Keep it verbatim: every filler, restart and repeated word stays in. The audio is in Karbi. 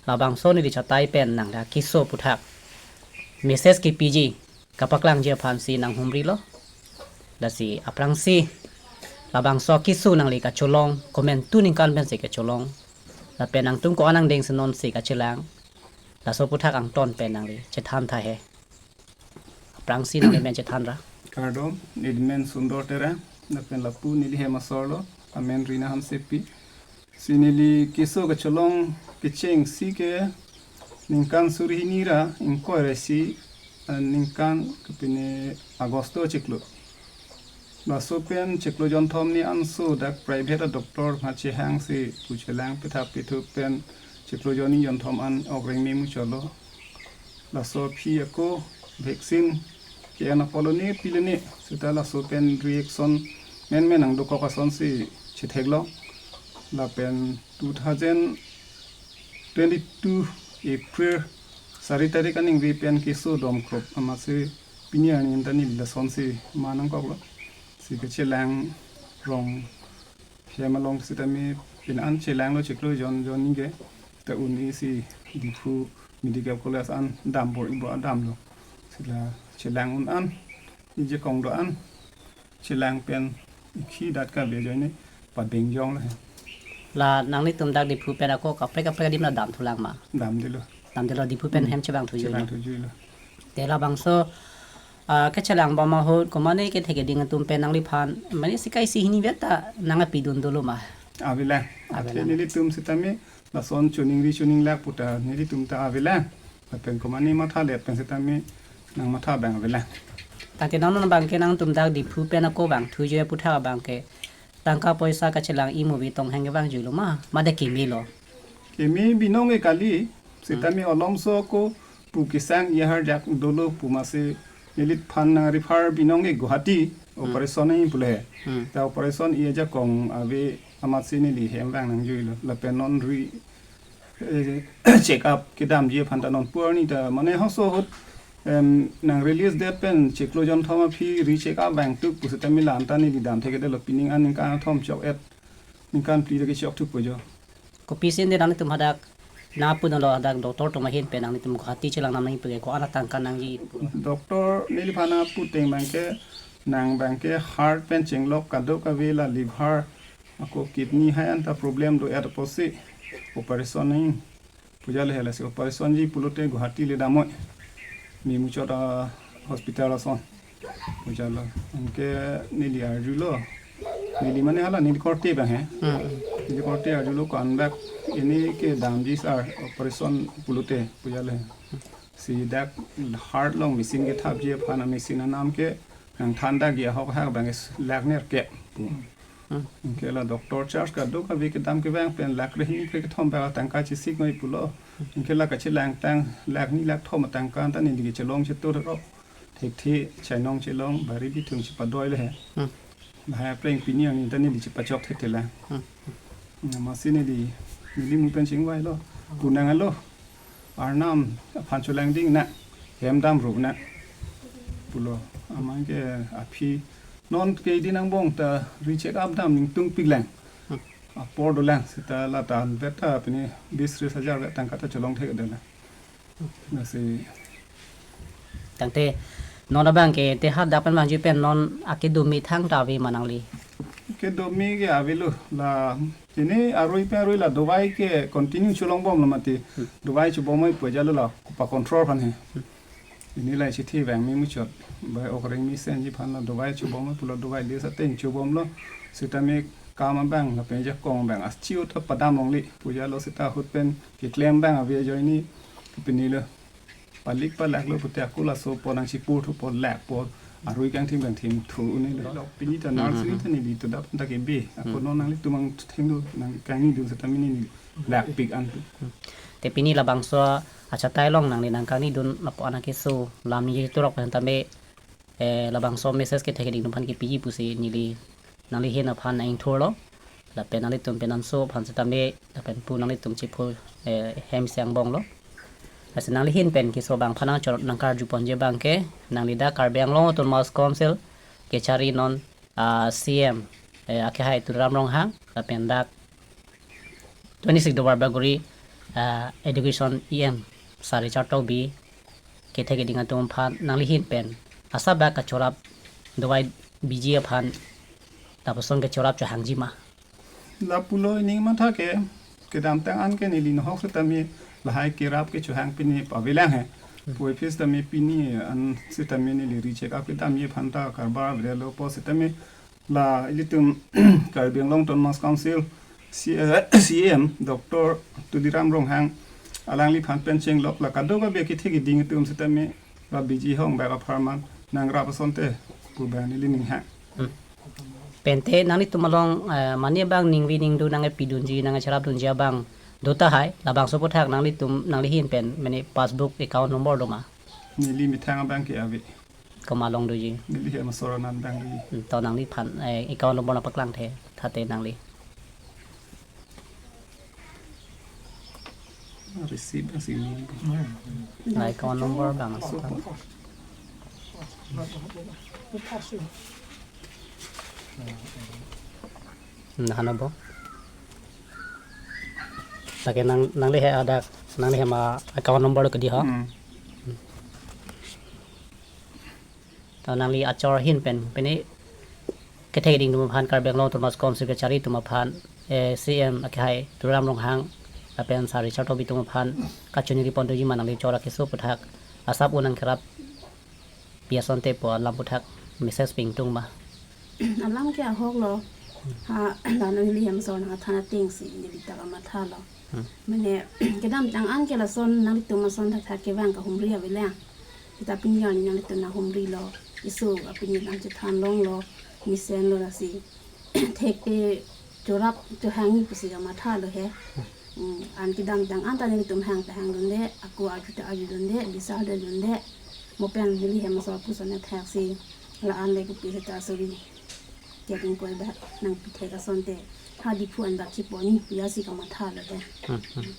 labangso neli chatai pen nangli akeso aputhak message kepiji kapaklangji aphansi nanghumrilo. Lasi aphrangsi labangso akeso nangli kacholong, komantu ningkan pensi kacholong, lapen nangtum ko-an angdengsi nonsi kachelang, laso aputhak angton pen nangli chethan tha he. Aphrangsi nangli men chethan ra. Kardom, neli men Sundor Terang, lapen lapu neli hem asor lo, amen Rina Hansepi. Si neli keso kacholong kechengsi ke ningkan suri hini ra ingkoi ra isi, eh, ningkan kepine Agosto chiklo. Laso pen chiklo jonthom ni anso dak private a doctor ma chehangsi pu chelang petha pethu pen chiklo jonni jonthom an okreng memuchotlo. Laso aphi ako vaccine ke-en apotlo ne pilo ne, seta laso pen reaction menmen nangdokok asonsi chetheklo. Lapen two thousand twenty-two April sari tarik aningve pen keso domkrop amatsi pini arni ta neli lasonsi ma nangkoklo. Si kachelang rong hem along sitame pini an chelanglo chiklo jon jonni ke, ta un-e si Diphu Medical College an dambor ibo damlo. Si la chelang un an, ijakong do an chelang pen ikhi dat kave ajoine padeng jonglo he. La nanglitum dak Diphu pen ako kaprek kaprek adim la damthulang ma? Damdelo. Damdelo, Diphu pen Hmm. hem chevangthujuilo. Chevangthujuilo. Te labangso, ah, kachelang bom ahut, komane kethek keding atum pen nangliphan, mane sikai si hini vet ta nangpidun dolo ma? Avelang. Avelang. Athe nelitum sitame lason choningri choninglak puta nelitum ta avelang. Lapen komane mathalet pen sitame nangmatha abang avelang. Tangte non non abangke nangtum dak Diphu pen ako vangthuji aputhak abangke tangka poisa kachelang imovi tongheng kevangjuilo ma, mate kemelo? Keme binong ke kali, sitame alomso ako pu kesang i ahar jak dolo pu masi neliphan nang refer binong ke Guwahati, Hmm. operation nangji pule. Hmm. Ta operation i ajakong ave amatsi neli hem vang nangjuilo. Lapen non re, eh, check up kedamji aphan ta non pu arni ta mane halaso ahut, em, nang release det pen chiklo jonthom aphi re check up vangthu pu sitame la-an ta neli damthekthedetlo, pining an ningkan thom chok-et, ningkan phli ta kechok thupo jo. Kopisi ante nanglitum hadak nangpu nanglo, hadak doctor atum ahin pen nanglitum Guwahati chelang nam nangji pu ke ko-an atangka nangji pu? Doctor neliphan nangpu ateng abangke nang abangke heart pen chenglok kadokave la liver ako kidney hai an ta problem do-et apotsi operation nangji pu jalo he, lasi operation ji pulote Guwahati le damnoi. Memuchot a hospital ason pu jalo. Anke neli arjulo. Neli mane hala neli korte abang he. Hmm. Neli korte arjulo ko-an bak ini kedamji sir, operation pulote pu jalo he. Si dak heart along machine kethapji aphan a machine anam ke nang than dakji ahok hak abang lakh nerkep pu. Hmm. Anke la doctor charge kadokave kedam kevang pen lakh rehini kre kethom abang tangka chesik noi pulo. Anke la kachelang tang lakh ni lakh thom atangka ta neli kechelong chetur ro. Thekthe chainong chelong bari bithung chepadoilo he. Hmm. Lahai apreng pini arni ta neli chepachok thekthe la. Hmm. Amatsi neli, neli mu pen chingvailo. Kunang alo. Arnam aphan cholangding nang, hem damru nang pulo. Amatke aphi non ke di nangbong ta re-check up dam ningtungpiklang. Hmm. Apor dolang seta la ta vet ta pini bis tris hajar vet tangka ta cholong thekthelang. Lasi. Tangte non abangke te hadak pen vangji pen non akedomi thangta ave ma nangli? Kedomi ke avelo la, chini arui pen arui la dovai ke continue cholongbomlo mati. Hmm. Dovai chobom oi pu jalo la pa control aphan he. Hmm. Ini la chithi vang memuchot. Bai okreng mesenji aphan la dovai chobom oi pulo, dovai le sa ten chobomlo. Sitame kam abang lapen ajakong abang achiu ta padam longli pu jalo seta ahut pen keklem abang ave ajoine pinilo. Palik palaklo pute ako laso apor nangchipur thupo, lak apor arui kangthim kangthim thu unelo. Pini ta nurse ni ta neli to dap ta kebe. Ako non nanglitum angthengdun nangkangnidun seta mini neli lakpik an tu. Te pini labangso achatai along nangli nangkangnidun lapu-an akeso lam ningje turok pen tame, eh, labangso message kethek keding atum aphan kepiji pusi neli nangli ahin aphan nang-ingthurlo. Lapen nanglitum pen anso aphan setame lapen pu nanglitum chiphu, eh, hem isi angbonglo. Lasi nangli ahin pen keso abang aphan nangchor nangkarjuponji abangke nangli dak Karbi Anglong Autonomous Council kechari non, ah, C M, eh, akehai Tuliram Ronghang lapen dak twenty-six Duarbagori ah, Education E M Sir Richard Tokbi kethek keding atum aphan nangli ahin pen asap bak kachorap dovai biji aphan lapuson kachorap chohangji ma? Lapulo, ining matha ke, kedamtang an ke neli nohok setame lahai kerap kechohang pini pavelang he. Puvoiphit setame pini an setame neli recheck up kedamji aphan ta karbar avedetlo pu setame la ilitum Karbi Anglong Autonomous Council C-, C E M Doctor Tuliram Ronghang alangliphan pen chenglok la kadokave kethek keding atum setame la biji hong bak apharman nangrap asonte pu bang neli ninghang. Hmm. Pente nanglitum along, eh, mane abang ningve ningdu nangkepidunji nangkecharapdunji abang do tahai, labangso aphuthak nanglitum nangli ahin pen mane passbook account number do ma? Neli methang abang ke ave. Komat along doji? Neli hem asor anan abang doji. Hmm, to nangliphan, eh, account number nangpaklangthe thate nangli. Receive asini. Na account number bang so. Nah, ano bo? Lake nang, nangli he adak, nangli hem account number ke di ha? Hmm. To nangli achor ahin pen, pini kethek keding atum aphan, Karbi Anglong Autonomous Council kachari atum aphan, eh, C E M akehai Tuliram Ronghang lapen Sir Richard Tokbi atum aphan kachoningri pon doji ma nangli chora keso aphuthak asap un nangkerap pi asonte pu alam aphuthak message pi ingtung ma? Alam ke ahok lo. Ha, la nangli hem asor nangthan atengsi neli ta kamatha lo. Hmm. Mane, kedamtang an ke lason nanglitum ason thakthak kevang kahumri avelang. Seta pini arni nanglitum nanghumrilo. Isu apini nangchethan longlo. Mesenlo lasi. Thekte chorap chohangji pusi kamatha lo he. Hmm, an kedamtang an ta nelitum hang ta hangdunde, ako arju ta arjudunde, bisar ta dunde. Mo pen neli hem asor puson athaksi la-an le kopi seta suri. Kevang koi bak nangpithek asonte ha Diphu an bak chiponi pusi kamatha lo he. Hmm, hmm.